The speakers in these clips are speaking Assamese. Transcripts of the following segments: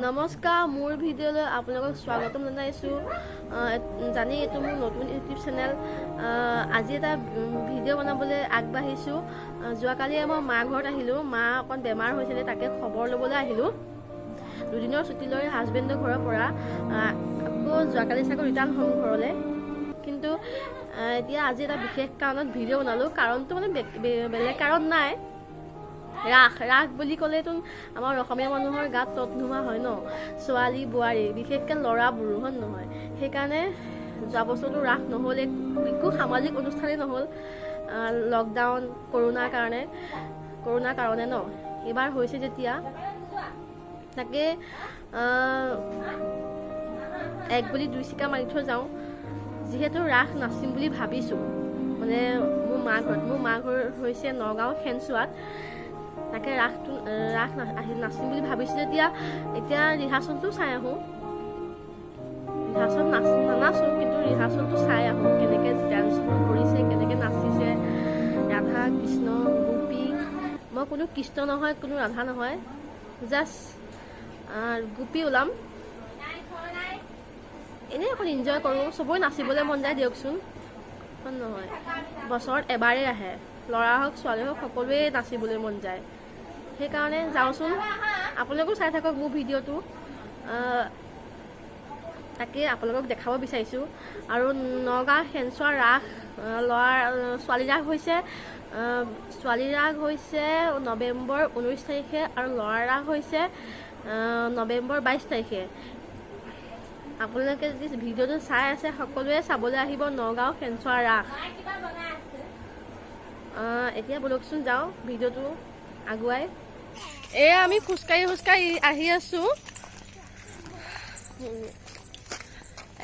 নমস্কাৰ, মোৰ ভিডিঅ'লৈ আপোনালোকক স্বাগতম জনাইছোঁ। জানি এইটো মোৰ নতুন ইউটিউব চেনেল। আজি এটা ভিডিঅ' বনাবলৈ আগবাঢ়িছোঁ। যোৱাকালি মই মা ঘৰত আহিলোঁ। মা অকণ বেমাৰ হৈছিলে, তাকে খবৰ ল'বলৈ আহিলোঁ। দুদিনৰ ছুটী লৈ হাজবেণ্ডৰ ঘৰৰ পৰা আকৌ যোৱাকালি চাগৈ ৰিটাৰ্ণ হ'ম ঘৰলৈ। কিন্তু এতিয়া আজি এটা বিশেষ কাৰণত ভিডিঅ' বনালোঁ। কাৰণটো মানে বেলেগ কাৰণ নাই, ৰাস। ৰাস বুলি ক'লেতো আমাৰ অসমীয়া মানুহৰ গাত তত নোহোৱা হয় ন, ছোৱালী বোৱাৰী, বিশেষকৈ ল'ৰাবোৰো, হয় নহয়? সেইকাৰণে যোৱা বছৰতো ৰাস নহ'ল, একো সামাজিক অনুষ্ঠানেই নহ'ল লকডাউন কৰোণাৰ কাৰণে ন। এইবাৰ হৈছে যেতিয়া তাকে এক গুলি দুই চিকা মাৰি থৈ যাওঁ। যিহেতু ৰাস নাচিম বুলি ভাবিছোঁ, মানে মোৰ মা ঘৰ হৈছে নগাঁও খেনচোৱাত। তাকে ৰাস আহি নাচিম বুলি ভাবিছোঁ যেতিয়া এতিয়া ৰিহাৰ্চেলটো চাই আহোঁ। ৰিহাৰ্চেল নাচ নানাচোঁ, কিন্তু ৰিহাৰ্চেলটো চাই আহোঁ, কেনেকৈ ডান্সবোৰ কৰিছে, কেনেকৈ নাচিছে, ৰাধা কৃষ্ণ গোপী। মই কোনো কৃষ্ণ নহয়, কোনো ৰাধা নহয়, জাষ্ট গোপী ওলাম। এনেই অকণ এনজয় কৰোঁ। চবৰে নাচিবলৈ মন যায় দিয়কচোন, হয় নহয়? বছৰত এবাৰেই আহে, ল'ৰা হওক ছোৱালী হওক সকলোৱে নাচিবলৈ মন যায়। সেইকাৰণে যাওঁচোন, আপোনালোকেও চাই থাকক মোৰ ভিডিঅ'টো। তাকে আপোনালোকক দেখাব বিচাৰিছোঁ। আৰু নগাঁও খেনচোৱা ৰাস, ল'ৰা ছোৱালী ৰাস হৈছে, ছোৱালী ৰাস হৈছে নৱেম্বৰ 19 তাৰিখে আৰু ল'ৰা ৰাস হৈছে নৱেম্বৰ 22 তাৰিখে। আপোনালোকে যদি ভিডিঅ'টো চাই আছে, সকলোৱে চাবলৈ আহিব নগাঁও খেনচোৱা ৰাস। এতিয়া ব'লকচোন যাওঁ ভিডিঅ'টো আগুৱাই। এয়া আমি খোজকাঢ়ি খোজকাঢ়ি আহি আছোঁ।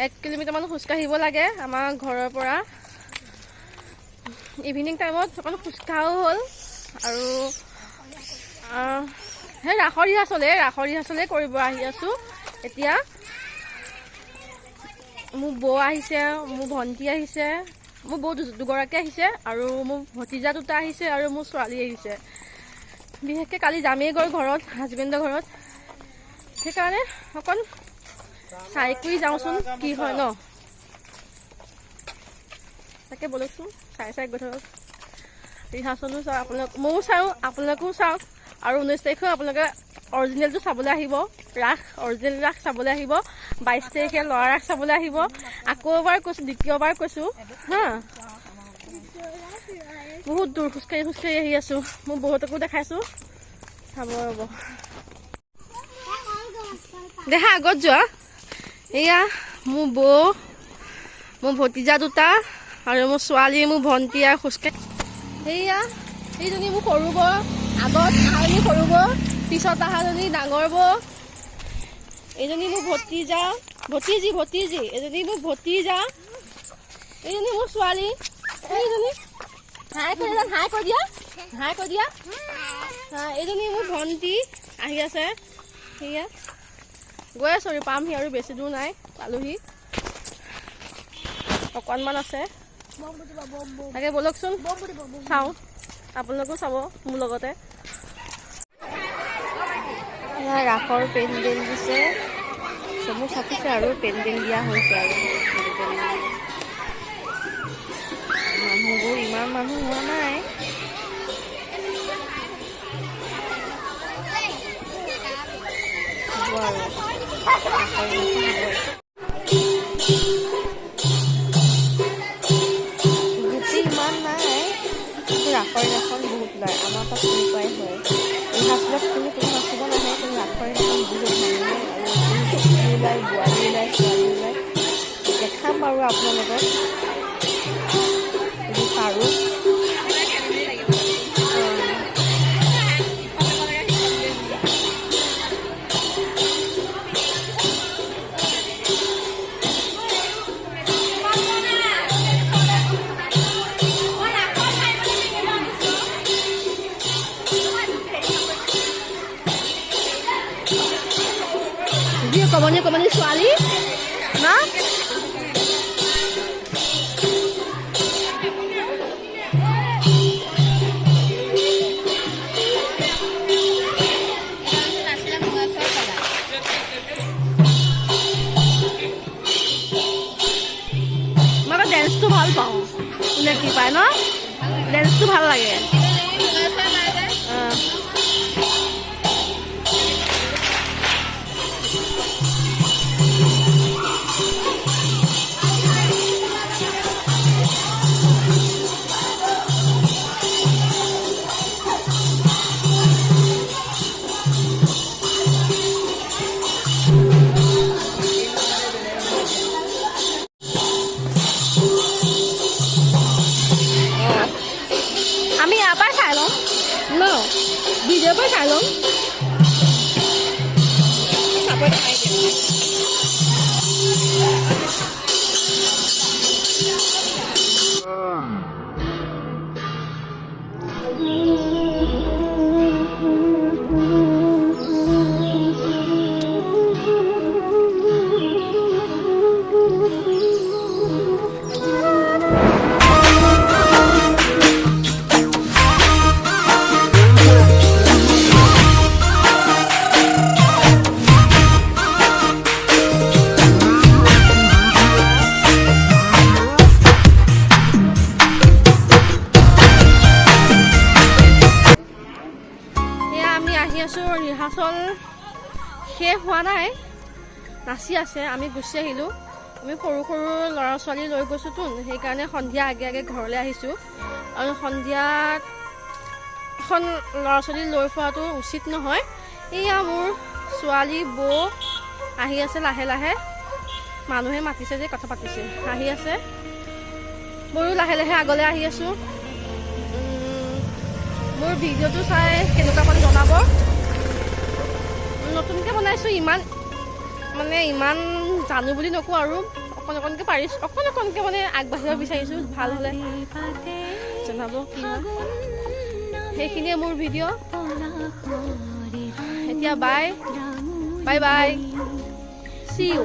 1 কিলোমিটাৰমান খোজকাঢ়িব লাগে আমাৰ ঘৰৰ পৰা। ইভিনিং টাইমত অকণ খোজকাঢ়াও হ'ল আৰু সেই ৰাসৰ ৰিহাৰ্চলে কৰিব আহি আছোঁ। এতিয়া মোৰ বৌ আহিছে, মোৰ ভণ্টি আহিছে, মোৰ বৌ দুগৰাকী আহিছে আৰু মোৰ ভতিজা দুটা আহিছে আৰু মোৰ ছোৱালী আহিছে। বিশেষকৈ কালি যামেই গৈ ঘৰত, হাজবেণ্ডৰ ঘৰত, সেইকাৰণে অকণ চাই কৰি যাওঁচোন কি হয় ন। তাকে ব'লকচোন, চাই চাই গৈ থাকক। ৰিহাৰ্চেলো চাওক আপোনালোক, ময়ো চাওঁ, আপোনালোকেও চাওক। আৰু 19 তাৰিখেও আপোনালোকে অৰিজিনেলটো চাবলৈ আহিব, ৰাস, অৰিজিনেল ৰাস চাবলৈ আহিব। 22 তাৰিখে ল'ৰা ৰাস চাবলৈ আহিব। আকৌ এবাৰ কৈছোঁ, দ্বিতীয়বাৰ কৈছোঁ হা। বহুত দূৰ খোজকাঢ়ি খোজকাঢ়ি আহি আছোঁ। মোৰ বহুতকো দেখাইছোঁ, চাব ৰ'ব। দেখা আগত যোৱা। এয়া মোৰ বৌ, মোৰ ভতিজা দুটা আৰু মোৰ ছোৱালী, মোৰ ভণ্টি আৰু খোজকাঢ়ি। সেয়া সেইজনী মোৰ সৰু বৌ, আগত আহাজনী সৰু বৌ, পিছত আহাজনী ডাঙৰ বৌ। এইজনী মোৰ ভতিজা, ভতিজী, ভতিজী, এজনী মোৰ ভতিজা। এইজনী মোৰ ছোৱালী। এইজনী হাই কৈ দিয়া, হাই কৈ দিয়া, হাই কৈ দিয়া। হা, এইজনী মোৰ ভণ্টি আহি আছে। সেয়া গৈ আছোঁ আৰু পামহি আৰু বেছি দূৰ নাই, পালোহি, অকণমান আছে। তাকে ব'লকচোন চাওঁ, আপোনালোকেও চাব মোৰ লগতে। এয়া ৰাসৰ পেণ্ডেল দিছে, চমু চাপিছে আৰু পেণ্ডেল দিয়া হৈছে। আৰু পেণ্ডেল মানুহবোৰ ইমান মানুহ হোৱা নাই। হ'ব আৰু ৰাসৰ দিনাখন হ'ব। গোটেই ইমান নাই, কিন্তু ৰাসৰ দিনাখন বহুত ওলায়। আমাৰ তাত তেনেকুৱাই হয়। ৰিহাৰ্চেলত কোনো কোনো নাচিব নাহে, কিন্তু ৰাসৰ দিনাখন বহুত মানুহ আৰু গোপী ওলায়, বোৱাৰী ওলায়, ছোৱালী ওলায়। দেখাম বাৰু আপোনালোকক যদি পাৰোঁ। যি অকণমানি অকণমানি ছোৱালী না। ভাল পাওঁ। কোনে কি পায় ন, ডেন্সটো ভাল লাগে। অঁ। আমি ইয়াৰ পৰাই চাই ল'ম ন, ভিডিঅ'ৰ পৰাই চাই ল'ম। এয়া আমি আহি আছোঁ। ৰিহাৰ্চল শেষ হোৱা নাই, নাচি আছে। আমি গুচি আহিলোঁ। আমি সৰু সৰু ল'ৰা ছোৱালী লৈ গৈছোঁতো, সেইকাৰণে সন্ধিয়া আগে আগে ঘৰলৈ আহিছোঁ। আৰু সন্ধিয়াত এখন ল'ৰা ছোৱালী লৈ ফুৰাটো উচিত নহয়। এয়া মোৰ ছোৱালী, বৌ আহি আছে লাহে লাহে। মানুহে মাতিছে যে, কথা পাতিছে, আহি আছে। ময়ো লাহে লাহে আগলৈ আহি আছোঁ। মোৰ ভিডিঅ'টো চাই কেনেকুৱা পালে জনাব। নতুনকৈ বনাইছোঁ, ইমান মানে ইমান জানো বুলি নকওঁ আৰু, অকণ অকণকৈ পাৰিছোঁ, অকণ অকণকৈ মানে আগবাঢ়িব বিচাৰিছোঁ। ভাল হ'লে জনাব কি হয়। সেইখিনিয়ে মোৰ ভিডিঅ'। এতিয়া bye bye, bye, see you.